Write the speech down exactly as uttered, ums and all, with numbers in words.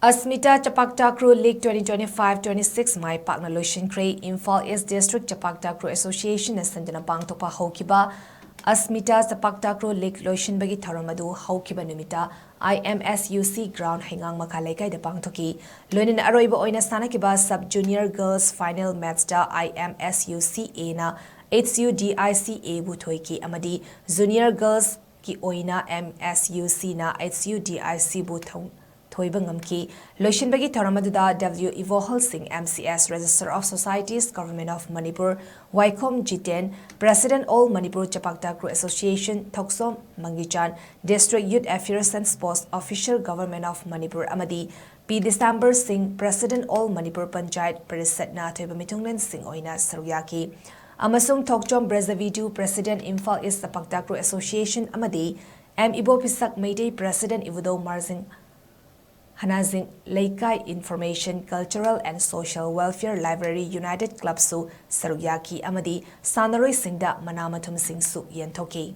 Asmita Chapaktakru League twenty twenty-five twenty-six ꯃꯥꯏ ꯄꯥꯛꯅ ꯂꯣꯏꯁꯤꯟꯈ꯭ꯔꯦ꯫ Imphal East District Chapaktakru Association ꯅ ꯁꯤꯟꯗꯨꯅ ꯄꯥꯡꯊꯣꯛꯄ ꯍꯧꯈꯤꯕ Asmita Chapaktakru League ꯂꯣꯏꯁꯤꯟꯕꯒꯤ ꯊꯧꯔꯝ ꯑꯗꯨ ꯍꯧꯈꯤꯕ ꯅꯨꯃꯤꯠꯇ I M S U C ground ꯍꯩꯉꯥꯡ ꯃꯈꯥ ꯂꯩꯀꯥꯏꯗ ꯄꯥꯡꯊꯣꯛꯈꯤ꯫ ꯂꯣꯏꯅꯅ ꯑꯔꯣꯏꯕ ꯑꯣꯏꯅ ꯁꯥꯟꯅꯈꯤꯕ sub junior girls final match ꯇ I M S U C A ꯅ H U D I C A ꯕꯨ ꯊꯣꯏꯈꯤ ꯑꯃꯗꯤ junior girls ꯀꯤ ꯑꯣꯏꯅ M S U C ꯅ H U D I C ꯕꯨ ꯊꯧ-, ꯊꯣꯏꯕ ꯉꯝꯈꯤ꯫ ꯂꯣꯏꯁꯤꯟꯕꯒꯤ ꯊꯧꯔꯝ ꯑꯗꯨꯗ W Ivohal Singh, M C S, Register of Societies, Government of Manipur, Waikhom Jiten, President, All Manipur Chapaktakru Association, Thoksom Mangichan, District Youth Affairs and Sports Officer, Government of Manipur, ꯑꯃꯗꯤ P December Singh, President, All Manipur Panchayat Parishad ꯅ ꯑꯊꯣꯏꯕ ꯃꯤꯊꯨꯡꯂꯦꯟꯁꯤꯡ ꯑꯣꯏꯅ ꯁꯔꯨꯛ ꯌꯥꯈꯤ꯫ ꯑꯃꯁꯨꯡ ꯊꯣꯛꯆꯣꯝ Brajabidhu, President, Imphal East Chapaktakru Association, ꯑꯃꯗꯤ M Ibopisak Meitei, President, Ibudou Marjing Hanajing Leikai Information, Cultural and Social Welfare Library United Club ꯁꯨ ꯁꯔꯨꯛ ꯌꯥꯈꯤ ꯑꯃꯗꯤ ꯁꯥꯟꯅꯔꯣꯏꯁꯤꯡꯗ ꯃꯅꯥ ꯃꯊꯨꯝꯁꯤꯡꯁꯨ ꯌꯦꯟꯊꯣꯛꯈꯤ꯫